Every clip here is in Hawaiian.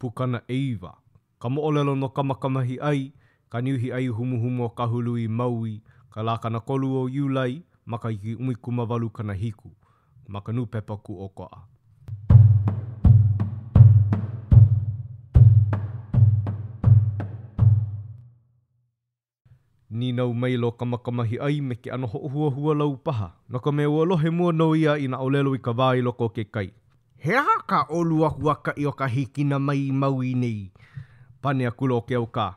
Pukana ʻEiwa, Ka Moʻolelo no Kamakamahiʻai, Ka Niuhi ʻAi Humuhumu o Kahului, Maui, ka lā 30 o Iulai, makahiki 1870, ma ka Nūpepa Kūʻokoʻa. Nīnau maila ʻo Kamakamahiʻai me ke ʻano hoʻohuahualau paha, no ka mea ua lohe mua nō ia i nā ʻōlelo i ka wā i loko o ke kai. He aha kā ʻolua huakaʻi o ka hikina mai i Maui nei? Pane akula ʻo Keaukā.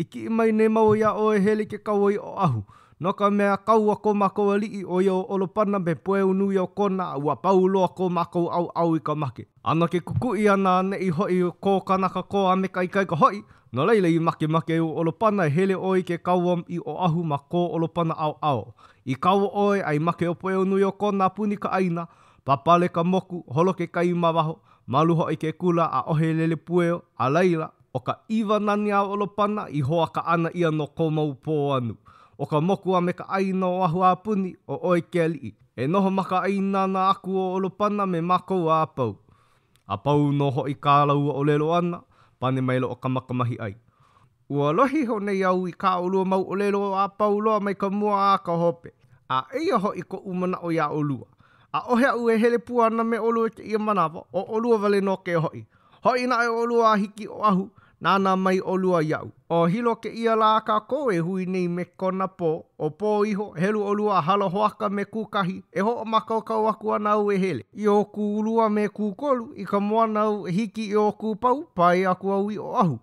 I kiʻi mai nei māua iā ʻoe e hele i ke kaua i Oʻahu, no ka mea, kaua ko mākou aliʻi, ʻo ia ʻo Olopana me Pueonuiokona, a ua pau loa ko mākou ʻaoʻao i ka make. A no ke kukuʻi ʻana ʻaneʻi hoʻi o kō kanaka koa a me ka ikaika hoʻi, no laila i makemake ai ʻo Olopana e hele ʻoe i ke kaua i Oʻahu ma kō Olopana ʻaoʻao. I kaua ʻoe a i make ʻo Pueonuiokona a puni ka ʻāina, pāpale ka moku, holo ke kai ma waho, malu hoʻi ke kula, ʻaʻohe lele pueo, a laila, ʻo ka ʻiwa nani a Olopana i hoa kaʻana ʻia no kō mau pō anu. ʻO ka moku a me ka ʻāina o Oʻahu a puni, ʻo ʻoe ke aliʻi. E noho makaʻāinana aku ʻo Olopana me mākou a pau. A pau nō hoʻi kā lāua ʻōlelo ʻana, pane maila ʻo Kamakamahiʻai. Ua lohe iho nei au i kā ʻolua mau ʻōlelo a pau loa mai ka mua a ka hope, a eia hoʻi koʻu manaʻo iā ʻolua. ʻAʻohe aʻu e hele pū ana me ʻolua i kēia manawa, ʻo ʻolua wale nō ke hoʻi. Hoʻi naʻe ʻolua a hiki i Oʻahu, nānā mai ʻolua iaʻu. ʻO Hilo kēia lā a kākou e hui nei me kona pō, o pō iho, helu ʻolua a hala hoaka me Kūkahi, e hoʻomākaukau aku ana au e hele. I o Kūlua me Kūkolu, i ka moana au e hiki i o Kūpau, pae aku au i Oʻahu.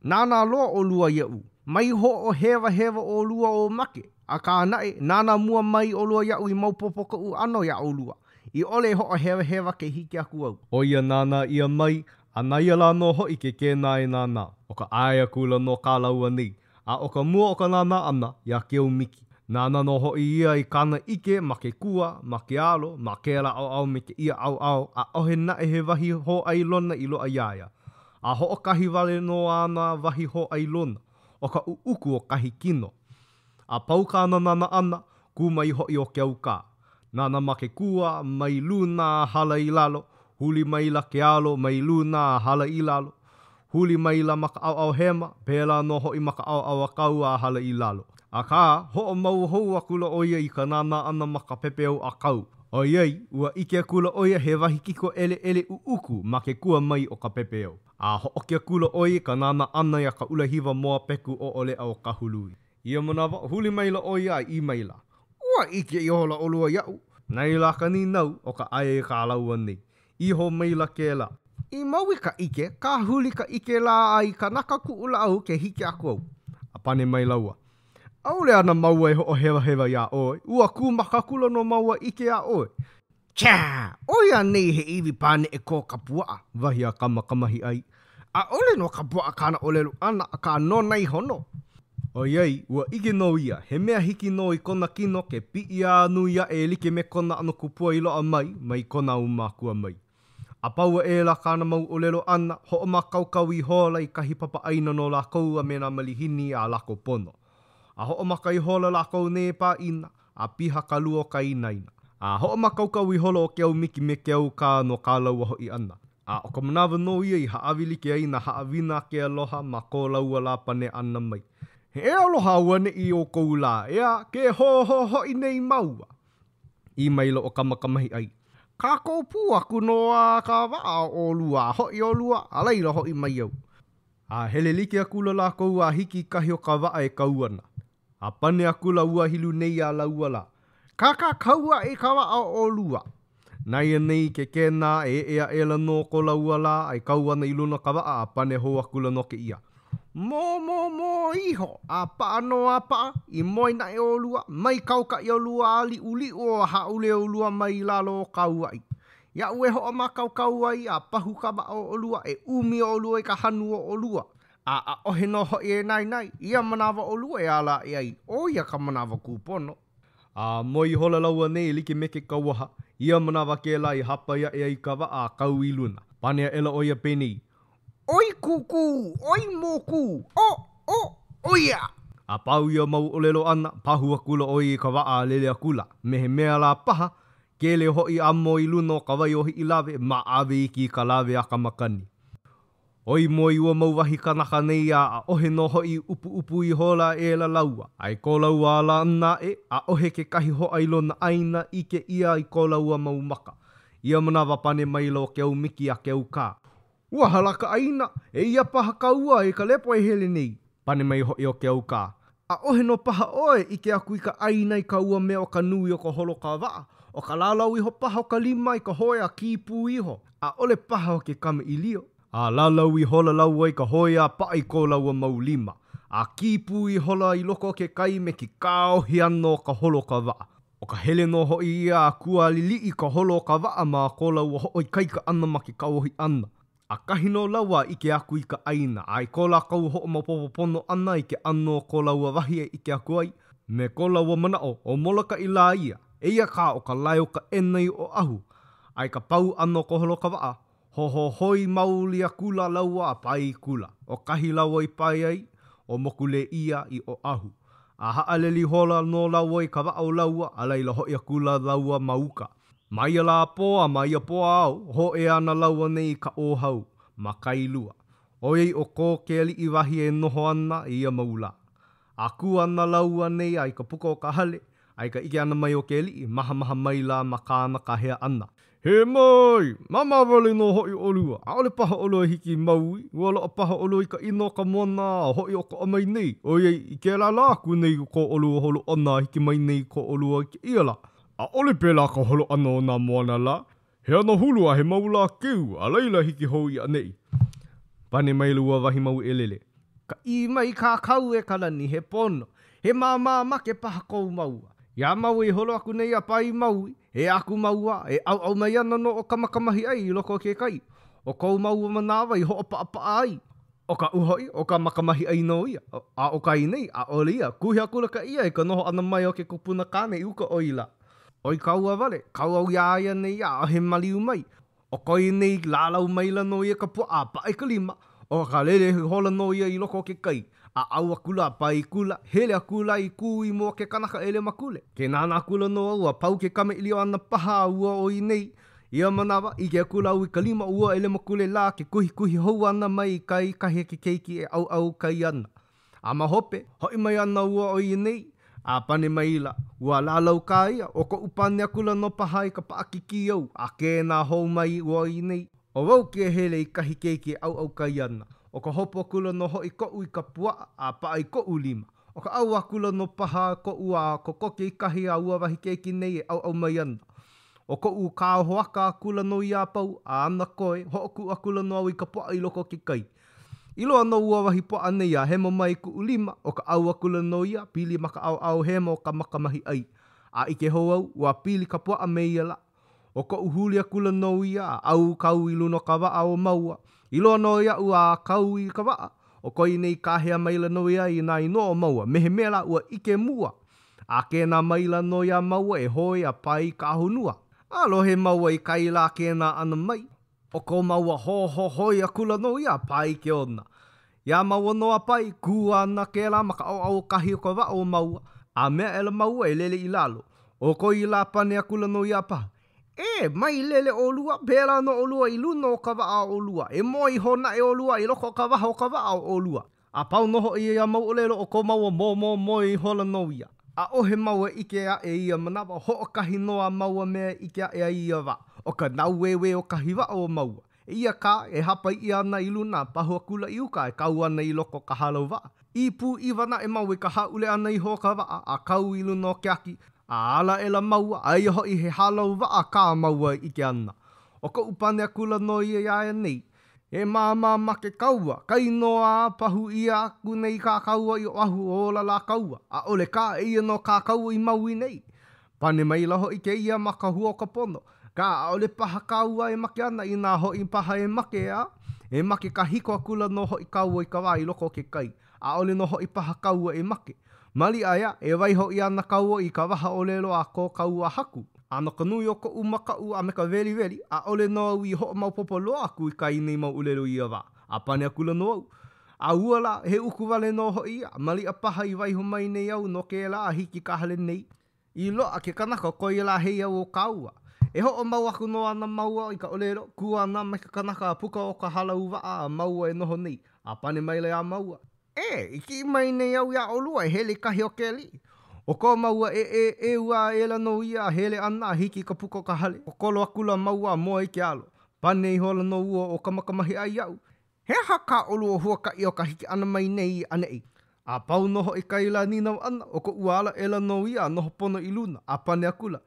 Nānā loa ʻolua iaʻu. Mai hoʻohewahewa ʻolua o make, akā naʻe, nānā mua mai ʻolua iaʻu i maopopo koʻu ʻano iā ʻolua. I ʻole e hoʻohewahewa ke hiki aku au. ʻO ia nānā ʻia mai, a na ia lā nō hoʻi ke kēnā e nānā. ʻO ka ʻae akula nō kā lāua nei. A ʻo ka mua o ka nānā ʻana, iā Keaumiki. Nānā nō hoʻi ia i kāna ʻike ma ke kua, ma ke alo, ma kēlā ʻaoʻao me kēia ʻaoʻao, ʻaʻohe naʻe he wahi hōʻailona i loaʻa iā ia. A hoʻokahi wale nō āna wahi hōʻailona, ʻo ka ʻuʻuku o kahi kino. A pau kāna nānā ʻana, kū mai hoʻi ʻo Keaukā. Nānā ma ke kua, mai luna a hala i lalo, huli maila ke alo mai luna a hala i lalo. Huli maila ma ka ʻaoʻao hema, pēlā nō hoʻi ma ka ʻaoʻao ʻākau a hala i lalo. Akā, hoʻomau hou akula ʻo ia i ka nānā ʻana ma ka pepeiao ʻākau, ʻoiai, ua ʻike akula ʻo ia he wahi kiko ʻeleʻele ʻuʻuku ma ke kua mai o ka pepeiao. A hōʻoki akula ʻo ia i ka nānā ʻana iā ka ʻulahiwa moa peku ʻoʻoleʻa o Kahului. I ia manawa, huli maila ʻo ia a ʻī maila, Ua ʻike ihola ʻolua iaʻu. Na ia lā ka nīnau, ʻo ka ʻae kā lāua nei. Iho maila kēlā. I mau i ka ʻike, kāhuli ka ʻike lā a i kanaka kuʻu lāʻau ke hiki aku au. A pane maila ua, ʻAʻole ana māua e hoʻohewahewa iā ʻoe, ua kū maka akula nō māua ʻike iā ʻoe. Tsā! ʻO ia anei he iwi pāneʻe ko ka puaʻa? Wahi a Kamakamahiʻai. ʻAʻole no ka puaʻa kāna ʻōlelo ʻana, akā nona iho nō. ʻOiai, ua ʻike nō ia, he mea hiki nō i kona kino ke piʻi a nui aʻe e like me kona ʻano kupua i loaʻa mai, mai kona ʻaumākua mai. A pau aʻela kāna mau ʻōlelo ʻana, hoʻomākaukau ihola i kahi papa ʻaina no lākou a me nā malihini a lako pono. A hoʻomaka ihola lākou nei e pāʻina, a piha ka lua o ka inaina. A hoʻomākaukau ihola ʻo Keaumiki me Keaukā no kā lāua hoʻi ʻana. A ʻo ka manawa nō ia i hāʻawi like ai nā haʻawina a ke aloha ma ko lāua lā pane ʻana mai. He aloha auaneʻi ʻoukou lā, ʻeā, ke hoho hoʻi nei māua. ʻĪ maila ʻo Kamakamahiʻai, Kākoʻo pū aku nō a ka waʻa o ʻolua a hoʻi ʻolua, a laila hoʻi mai au. A hele like akula lākou a hiki i kahi o ka waʻa e kau ana. A pane akula ua hilu nei iā lāua lā, Kakā kau aʻe i ka waʻa o ʻolua. Na ia nei ke kēnā e eʻe aʻela nō ko lāua lā a e kau ana i luna o ka waʻa a pane hou akula nō kēia, Mōmōmō iho, a paʻa nō a paʻa, i moe naʻe ʻolua, mai kaukaʻi ʻolua a liʻuliʻu o hāʻule ʻolua mai i lalo o ka uaʻi. Iaʻu e hoʻomākaukau ai a pahu ka waʻa o ʻolua, e ʻumi ʻolua i ka hanu o ʻolua, a ʻaʻohe nō hoʻi e naenae, ia manawa ʻolua e ala aʻe ai, ʻo ia ka manawa kūpono. A moe ihola lāua nei e like me ke kauoha, ia manawa kēlā i hāpai aʻe ai ka waʻa a kau i luna. Pane aʻela ʻo ia penei, ʻOi kūkū, ʻoi mōkū, ʻo, ʻo, ʻo ia! A pau ia mau ʻōlelo ʻana, pahu akula ʻo ia i ka waʻa a lele akula, me he mea lā paha, ke lele hoʻi a moe i luna o ka wai o Hiʻilawe, maʻawe iki i ka lawe a ka makani. ʻOi moe ua mau wahi kanaka nei a ʻaʻohe nō hoʻi i ʻupuʻupu ihola aʻela lāua. A i ko lāua ala ʻana aʻe, ʻaʻohe kekahi hōʻailona ʻāina ʻike ʻia i ko lāua mau maka. Ia manawa pane maila ʻo Keaumiki iā Keaukā. Ua hala ka ʻāina, eia paha kāua i ka lepo e hele nei. Pane mai hoʻi ʻo Keaukā. ʻAʻohe nō paha ʻoe ʻike aku i ka ʻāina i ka ua mea o ka nui o ka holo ka waʻa, ʻo ka lālau iho paha o ka lima i ka hoe a kī pū iho, ʻaʻole paha o ke kamaʻilio. A lālau ihola lāua i ka hoe a paʻa i ko lāua mau lima, a kī pū ihola i loko o ke kai me ke kāohi ʻana o ka holo o ka waʻa. ʻO ka hele nō hoʻi ia a kualiliʻi ka holo o ka waʻa ma ko lāua hoʻoikaika ʻana ma ke kāohi ʻana. ʻAkahi nō lāua a ʻike aku i ka ʻāina, a i ko lākou hoʻomaopopo pono ʻana i ke ʻano o ko lāua wahi e ʻike aku ai, me ko lāua manaʻo, ʻo Molokaʻi lā ia, eia kā ʻo ka lae o Kaʻena i Oʻahu. A i ka pau ʻana o ka holo o ka waʻa, hohohoi maoli akula lāua a pae i kula. ʻO kahi lāua i pae ai, ʻo Mokulēʻia i Oʻahu. A haʻalele ihola nō lāua i ka waʻa o lāua, a laila hoʻi akula lāua ma uka. Ma ia lā pō a ma ia pō a ao, hōʻea ana lāua nei i Kaʻōhao, ma Kailua. ʻOiai ʻo ko ke aliʻi wahi e noho ana i ia mau lā. A kū ana lāua nei a i ka puka o ka hale, a i ka ʻike ʻana mai o ke aliʻi, mahamaha maila ma kāna kāhea ʻana. He mai! Māmā wale nō hoʻi ʻolua. ʻAʻole paha ʻolua e hiki i Maui. Ua loaʻa paha ʻolua i ka ʻino o ka moana a hoʻi ʻokoʻa mai nei, ʻoiai i kēlā lā aku nei o ko ʻolua holo ʻana a hiki mai nei ko ʻolua i kēia lā. ʻAʻole pēlā ka holo ʻana o nā moana lā. He anahulu a he mau lā keu, a laila hiki hou i ʻaneʻi. Pane maila ua wahi mau ʻelele. Ka ʻī mai kā kāu e Kalani, he pono, he māmā make paha kou māua. Iā māua i holo aku nei a pae i Maui, ea aku māua, e ʻauʻau mai ana nō ʻo Kamakamahiʻai i loko o ke kai. ʻO kou māua manawa i hoʻopaʻapaʻa ai, ʻO kaʻu hoʻi, ʻo Kamakamahiʻai nō ia. A ʻo ka i nei, ʻaʻole ia. Kuhi akula ka ia i ka noho ʻana mai o ke kupuna kāne i uka o ia lā. ʻOi kāua wale, kau au iā ia nei ʻaʻohe maliu mai. ʻO ko ia nei lālau maila nō ia i ka puaʻa a paʻa i ka lima, ʻo ka lele ihola nō ia i loko o ke kai, a ʻau akula a pae i kula, hele akula i kū i mua o ke kanaka ʻelemakule. Ke nānā akula nō au a pau ke kamaʻilio ʻana paha a ua ʻo ia nei. Ia manawa, ʻike akula au i ka lima o ua ʻelemakule lā ke kuhikuhi hou ʻana mai i kai i kahi a ke keiki e ʻauʻau kai ana. A ma hope, hoʻi mai ana ua ʻo ia nei, a pane maila, ua lālau kā ia, ʻo koʻu pane akula nō paha i ka paʻakikī au, a kēnā hou mai ua ʻo ia nei. ʻO wau ke hele i kahi keiki e ʻauʻau kai ana, ʻo ka hopu akula nō hoʻi koʻu i ka puaʻa a paʻa i koʻu lima. ʻO ka ʻau akula nō paha koʻu a kokoke i kahi a ua wahi keiki nei e ʻauʻau mai ana. ʻO koʻu kāohoaka akula nō ia a pau, a ana koe, hoʻokuʻu akula nō au i ka puaʻa i loko o ke kai. I loa nō ua wahi puaʻa nei a hemo mai kuʻu lima, ʻo ka ʻau akula nō ia, pili ma ka ʻaoʻao hema o Kamakamahiʻai. A ʻike hou au, ua pili ka puaʻa me ia lā. ʻO koʻu huli akula nō ia a ʻau kau i luna o ka waʻa o māua. I loa nō iaʻu a kau i ka waʻa, ʻo ko ia nei kāhea maila nō ia i nā inoa o māua, me he mea lā ua ʻike mua. A kēnā maila nō iā māua e hoe a pae i ka honua. A lohe māua i kā ia lā kēnā ʻana mai, ʻo ko māua hohohoi akula nō ia a pae i ke ona. Iā māua nō a pae, kū ana kēlā ma ka ʻaoʻao o kahi o ka waʻa o māua, a mea aʻela māua e lele i lalo. ʻO ko ia lā pane akula nō ia paha, E, mai lele ʻolua, pēlā nō ʻolua i luna o ka waʻa o ʻolua, e moe iho naʻe ʻolua i loko o ka waha o ka waʻa o ʻolua. A pau nō hoʻi ia mau ʻōlelo ʻo ko māua mōmō moe ihola nō ia. ʻAʻohe māua ʻike aʻe i ia manawa, hoʻokahi nō a māua mea e ʻike aʻe ai i ia wā, ʻo ka nāueue o kahi waʻa o māua. Eia kā, e hāpai ʻia ana i luna, pahu akula i uka e kau ana i loko o ka hālau waʻa. I pūʻiwa naʻe māua i ka hāʻule ʻana iho o ka waʻa, a kau i luna o ke aki, a ala aʻela māua, aia hoʻi he hālau waʻa kā māua e ʻike ana. ʻO koʻu pane akula nō ia iā ia nei, E māmā make kāua, kainō a pahu ʻia aku nei kā kāua i Oʻahu ola lā kāua, ʻaʻole kā, eia nō kā kāua i Maui nei. Pane maila hoʻi kēia ma ka hua o ka pono, Kā, ʻaʻole paha kāua e make ana inā hoʻi paha e make, ʻeā? E make kāhiko akula nō hoʻi kāua i ka wā i loko o ke kai, ʻaʻole nō hoʻi paha kāua e make. Maliʻa, ʻeā, e waiho ʻia ana kāua i ka waha ʻōlelo a ko kāua haku. A no ka nui o koʻu makaʻu a me ka weliweli, ʻaʻole nō au i hoʻomaopopo loa aku i kā ia nei mau ʻōlelo i ia wā, a pane akula nō au, A ua lā, he uku wale nō hoʻi ia, maliʻa paha i waiho mai nei au no kēlā a hiki i ka hale nei. I loaʻa ke kanaka o ko ia lā heiau o kāua. E hoʻomau aku nō ana māua i ka ʻōlelo, kū ana mai ke kanaka a puka o ka hālau waʻa a māua e noho nei, a pane maila iā māua, E, i kiʻi mai nei au iā ʻolua e hele i kahi o ke aliʻi. ʻO ko māua ʻeʻeʻeu aʻela nō ia a hele ʻana a hiki i ka puka o ka hale, kokolo akula māua a moe i ke alo. Pane ihola nō ua ʻo Kamakamahiʻai iaʻu, He aha kā ʻolua huakaʻi o ka hiki ʻana mai nei i ʻaneʻi? A pau nō hoʻi kā ia lā nīnau ʻana, ʻo koʻu ala aʻela nō ia a noho pono i luna, a pane akula,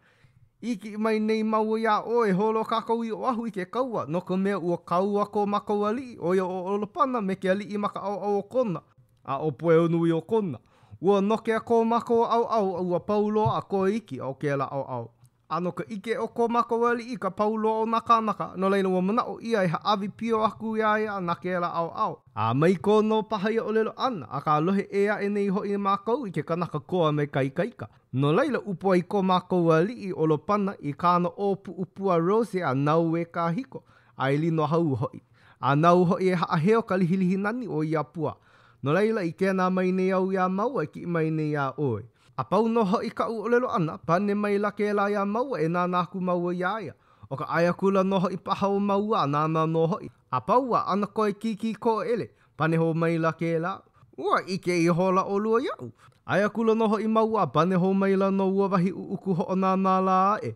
I kiʻi mai nei māua iā ʻoe e holo kākou i Oʻahu i ke kaua, no ka mea, ua kaua ko mākou aliʻi, ʻo ia ʻo ʻOlopana, me ke aliʻi ma ka ʻaoʻao o Kona, a ʻo Pueonui o Kona. Ua noke a ko mākou ʻaoʻao a ua pau loa a koe iki ʻo kēlā ʻaoʻao. A no ka ʻike o ko mākou aliʻi i ka pau loa o nā kānaka, no laila ua manaʻo ʻia e hāʻawi pio aku iā ia na kēlā ʻaoʻao. A mai kō nō paha ia ʻōlelo ʻana, akā lohe ʻē aʻe nei hoʻi mākou i ke kanaka koa me ka ikaika. No laila ʻupu ai ko mākou aliʻi ʻOlopana i kāna ʻōpuʻu pua rose a naue kāhiko, a e lino hau hoʻi. A nāu hoʻi e haʻaheo ka lihilihi nani o ia pua. No laila i kēnā mai nei au iā māua e kiʻi mai nei iā ʻoe. A pau nō hoʻi kaʻu ʻōlelo ʻana, pane maila kēlā iā māua e nānā aku māua iā ia. ʻO ka ʻae akula nō hoʻi paha o māua a nānā nō hoʻi. A pau ua ʻana koe kīkīkoʻele, pane hou maila kēlā, Ua ʻike ihola ʻolua iaʻu. ʻAe akula nō hoʻi māua a pane hou maila nō ua wahi ʻuʻuku hoʻonānā lā aʻe.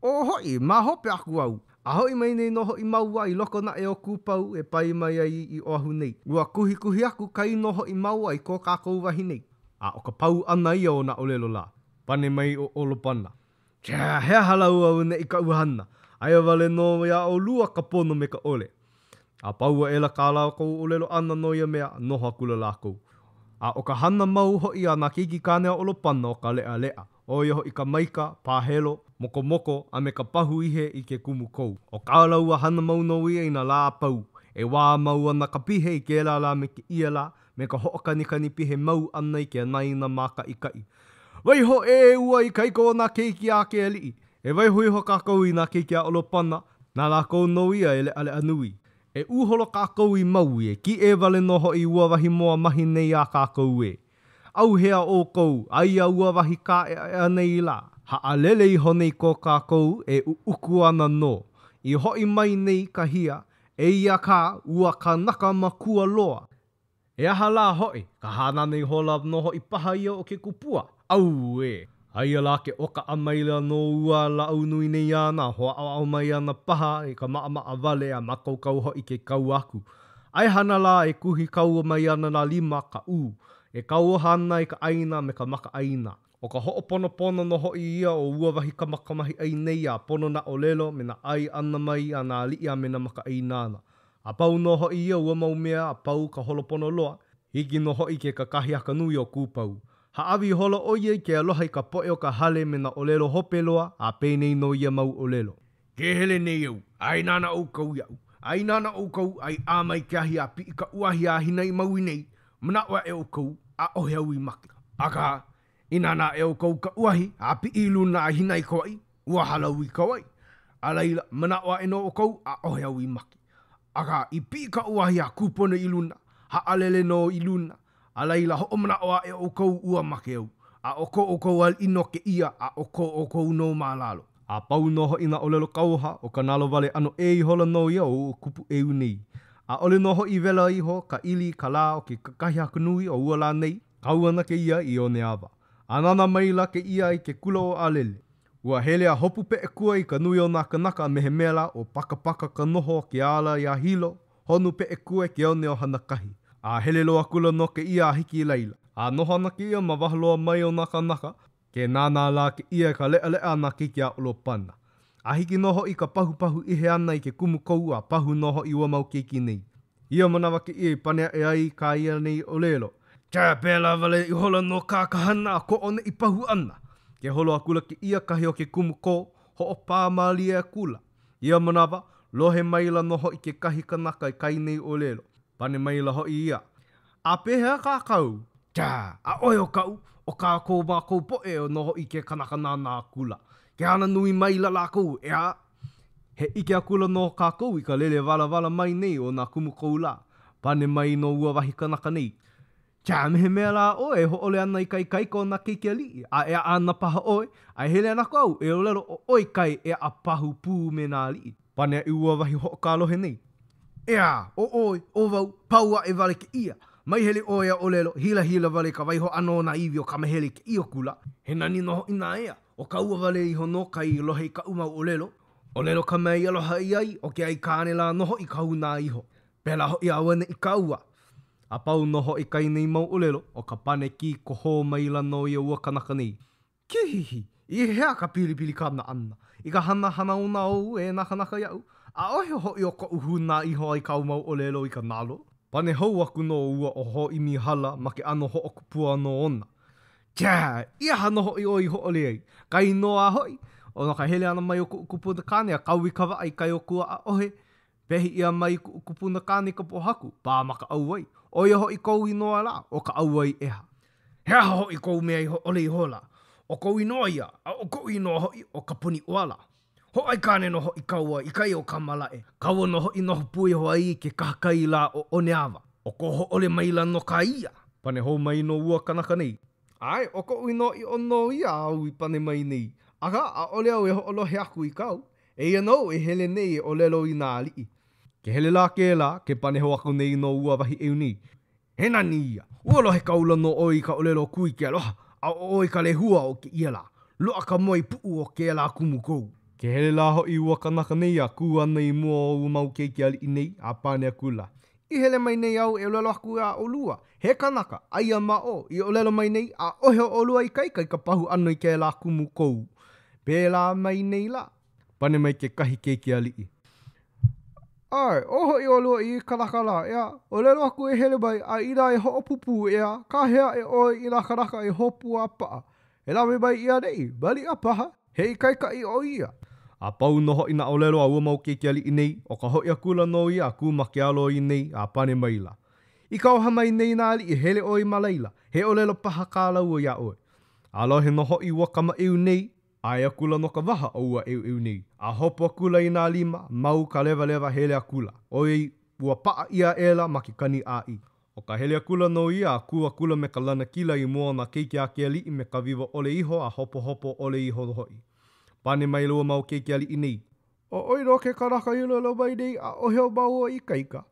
Ō hoʻi, ma hope aku au. A hoʻi mai nei nō hoʻi māua i loko naʻe o Kūpau e pae mai ai i Oʻahu nei. Ua kuhikuhi aku kai nō hoʻi māua i ko kākou wahi nei. A ʻo ka pau ʻana ia o nā ʻōlelo lā. Pane mai ʻo ʻOlopana. Kia, he aha lā auaneʻi kaʻu hana? Aia wale nō iā ʻolua ka pono me ka ʻole. A pau aʻela kā lākou ʻōlelo ʻana no ia mea, noho akula lākou. A ʻo ka hana mau hoʻi a nā keiki kāne a ʻOlopana ʻo ka leʻaleʻa, ʻo ia hoʻi ka maika, pahelo, mokomoko, a me ka pahu ihe i ke kumu kou. ʻO kā lāua hana mau nō ia i nā lā a pau. E wā mau ana ka pihe i kēlā lā me kēia lā, me ka hoʻokanikani pihe mau ʻana i ke anaina mākaʻikaʻi. Waiho ʻē ua ikaika o nā keiki a ke aliʻi. E waiho iho kākou i nā keiki a ʻOlopana, na lākou nō ia e leʻaleʻa nui. E uholo kākou i Maui, e kiʻei wale nō hoʻi ua wahi moa mahi nei a kākou ē. ʻAuhea ʻoukou, aia ua wahi kāʻeʻaʻeʻa nei lā, haʻalele iho nei ko kākou e ʻuʻuku ana nō. I hoʻi mai nei ka hia, eia kā ua kanaka makua loa. He aha lā hoʻi, ka hānana ihola nō hoʻi paha ia o ke kupua? Auē! Aia lā ke ʻokaʻa maila nō ua lāʻau nui nei āna, hoʻāʻo mai ana paha i ka maʻamaʻa wale a mākaukau hoʻi ke kau aku. A e hana lā e kuhi kaua mai ana nā lima, ka ʻū, e kauoha ana i ka ʻāina me ka makaʻāina. ʻO ka hoʻoponopono nō hoʻi ia o ua wahi Kamakamahiʻai nei a pono nā ʻōlelo me nā ʻae ʻana mai a nā aliʻi a me nā makaʻāinana. A pau nō hoʻi ia ua mau mea a pau ka holopono loa, hiki nō hoʻi ke kakahiaka nui o Kūpau. Hāʻawi ihola ʻo ia i ke aloha i ka poʻe o ka hale me nā ʻōlelo hope loa, a penei nō ia mau ʻōlelo. Ke hele nei au, a e nānā ʻoukou iaʻu, a i nānā ʻoukou, a i ʻā mai ke ahi a piʻi kaʻu ahi a hina i Maui nei, manaʻo aʻe ʻoukou, ʻaʻohe au i make. Akā, i nānā aʻe ʻoukou kaʻu ahi a piʻi i luna a hina i Kauaʻi, ua hala au i Kauaʻi. A laila, manaʻo aʻe nō ʻoukou, ʻaʻohe au i make. Akā, i piʻi kaʻu ahi a kū pono i luna, haʻalele nō i luna, a laila, hoʻomanaʻo aʻe ʻoukou ua make au, a ʻo ko ʻoukou aliʻi nō kēia, a ʻo ko ʻoukou nō ma lalo. A pau nō hoʻi nā ʻōlelo kauoha, ʻo ka nalowale ʻano ʻē ihola nō ia o ua kupuʻeu nei. ʻAʻole nō hoʻi i wela iho ka ʻili i ka lā o ke kakahiaka nui o ua lā nei, kau ana kēia i Oneawa. A nānā maila kēia i ke kula o ʻAlele. Ua hele a hopu peʻekua i ka nui o nā kānaka me he mea lā ʻo Pakapaka ka noho o ke ala iā Hilo, honu peʻekua i ke one o Hanakahi. A hele loa akula nō kēia a hiki i laila. A noho ana kēia ma waho loa mai o nā kānaka, ke nānā lā kēia i ka leʻaleʻa a nā keiki a ʻOlopana. A hiki nō hoʻi ka pahupahu ihe ʻana i ke kumu kou a pahu nō hoʻi ua mau keiki nei. Ia manawa kēia i pane aʻe ai kā ia nei ʻōlelo. Kia pēlā wale ihola nō kā ka hana a ko ʻoneʻi pahu ʻana. Ke holo akula kēia kahi o ke kumu kō, hoʻopā mālie akula. Ia manawa, lohe maila nō hoʻi kekahi kanaka i kā ia nei ʻōlelo. Pane maila hoʻi ia, A pehea kā kāu? Kia, ʻaʻohe o kaʻu, ʻo kā ko mākou poʻe nō hoʻi ke kanaka nānā akula. Ke hana nui maila lākou, ʻeā? He ʻike akula nō kākou i ka lele walawala mai nei o nā kumu kou lā. Pane mai nō ua wahi kanaka nei. Kia, me he mea lā ʻoe e hōʻole ana i ka ikaika o nā keiki aliʻi, a e aʻa ana paha ʻoe, a e hele ana aku au e ʻōlelo ʻo ʻoe kai e aʻa pahu pū me nā aliʻi. Pane aʻe ua wahi hoʻokālohe nei. ʻEā, ʻo ʻoe, ʻo wau, pau aʻe wale kēia. Mai hele ʻoe a ʻōlelo, hilahila wale ka waiho ʻana o nā iwi o Kamehele i kēia kula. He nani nō hoʻi nā ea, ʻo kāua wale iho nō kai i lohe i kaʻu mau ʻōlelo. ʻōlelo ka mea i aloha ʻia ai, ʻo ke aikāne lā nō hoʻi ka hūnā iho. Pēlā hoʻi auaneʻi kāua. A pau nō hoʻi kā nei mau ʻōlelo, ʻo ka pane kīkohō maila nō ia ua kanaka nei. Kihihi! I hea ka pilipilikana ʻana i ka hana hanauna ou e nā kanaka iaʻu? ʻAʻohe hoʻi o koʻu hūnā iho i kāu mau ʻōlelo i ka nalo. Pane hou aku nō ua ʻo Hōʻimihala ma ke ʻano hoʻokupua nō ona. Kia! I aha nō hoʻi ʻoe i hōʻole ai? Kai nō a hoʻi, ʻo no ka hele ʻana mai o kuʻu kupuna kāne a kau i ka waʻa i kai o Kuaʻaʻohe, Pehi ʻia mai kuʻu kupuna kāne i ka pōhaku, pā ma ka ʻauwai. ʻO ia hoʻi kou inoa lā, ʻo ka ʻAuwaiʻeha. He aha hoʻi kou mea i hōʻole ihola? ʻO kou inoa ia, a ʻo koʻu inoa hoʻi, ʻo Kaponiʻoala. Hoʻāikāne nō hoʻi kāua i kai o Kamalaʻe. Kāua nō hoʻi noho pū iho ai i ke kahakai lā ʻo Oneawa. ʻO kou hōʻole maila nō kā ia. Pane hou mai nō ua kanaka nei. ʻAe, ʻo koʻu inoa ʻiʻo nō ia āu i pane mai nei. Akā, ʻaʻole au e hoʻolohe aku i kāu. Eia nō e hele nei e ʻōlelo i nā aliʻi. Ke hele lā kēlā, ke pane hou aku nei nō ua wahi ʻeu nei. He nani ia! Ua lohe kaula nō ʻoe i ka ʻōlelo Kū i ke aloha, a ʻo ʻoe ka lehua o kēia lā. Loaʻa ka moe puʻu o kēlā kumu kou. Ke hele lā hoʻi ua kanaka nei a kū ana i mua o ua mau keiki aliʻi nei, a pane akula, I hele mai nei au e ʻōlelo aku iā ʻolua, he kanaka, aia ma ʻō, i ʻōlelo mai nei, ʻaʻohe o ʻolua ikaika i ka pahu ʻana i kēlā kumu kou. Pēlā mai nei lā. Pane mai kekahi keiki aliʻi. ʻAe, ʻo hoʻi ʻolua i kanaka lā, ʻeā, ʻōlelo aku e hele mai, a inā e hoʻopupū, ʻeā, kāhea aʻe ʻoe i nā kanaka e hopu a paʻa. E lawe mai i ʻaneʻi, maliʻa paha, he ikaika ʻiʻo ia. A pau nō hoʻi nā ʻōlelo a ua mau keiki aliʻi nei, ʻo ka hoʻi akula nō ia a kū ma ke alo i nei, a pane maila. I kauoha mai nei nā aliʻi, hele ʻoe ma laila, he ʻōlelo paha kā lāua iā ʻoe. A lohe nō hoʻi ua kamaʻeu nei, ʻae akula nō ka waha o ua ʻeuʻeu nei, a hopu akula i nā lima, mau ka lewalewa hele akula, ʻoiai ua paʻa ʻia aʻela ma ke kani ʻāʻī. ʻO ka hele akula nō ia a kū akula me ka lanakila i mua o nā keiki a ke aliʻi me ka wiwo ʻole iho a hopohopo ʻole iho hoʻi. Pane maila ua mau keiki aliʻi nei. ʻO ʻoe nō ke kanaka i ʻōlelo mai nei, ʻaʻohe o māua ikaika.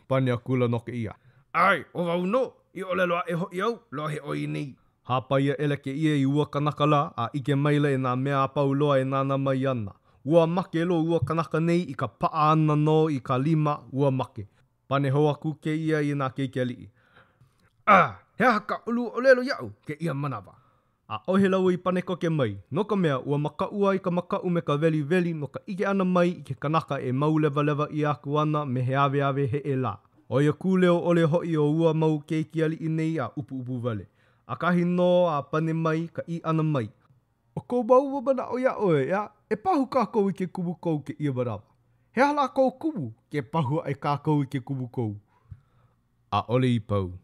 Pane akula nō kēia. ʻAe, ʻo wau nō, i ʻōlelo aʻe hoʻi au, lohe ʻoe i nei. Hāpai aʻela kēia i ua kanaka lā, a ʻike maila e nā mea a pau loa e nānā mai ana. Ua make loa ua kanaka nei i ka paʻa ʻana nō i ka lima, ua make. Pane hou aku kēia i nā keiki aliʻi. A, he aha kā ʻolua ʻōlelo iaʻu kēia manawa? ʻAʻohe lāua i pane koke mai, no ka mea, ua makaʻu a i ka makaʻu me ka weliweli no ka ʻike ʻana mai i ke kanaka e mau lewalewa ʻia aku ana me he aweawe heʻe lā. ʻO ia kūleo ʻole hoʻi o ua mau keiki aliʻi nei a ʻupuʻupu wale. ʻAkahi nō a pane mai ka ʻī ʻana mai. ʻO ko māua manaʻo iā ʻoe, ʻeā, e pahu kākou i ke kumu kou kēia manawa. He aha lā kou kumu ke pahu aʻe kākou i ke kumu kou? ʻAʻole i pau.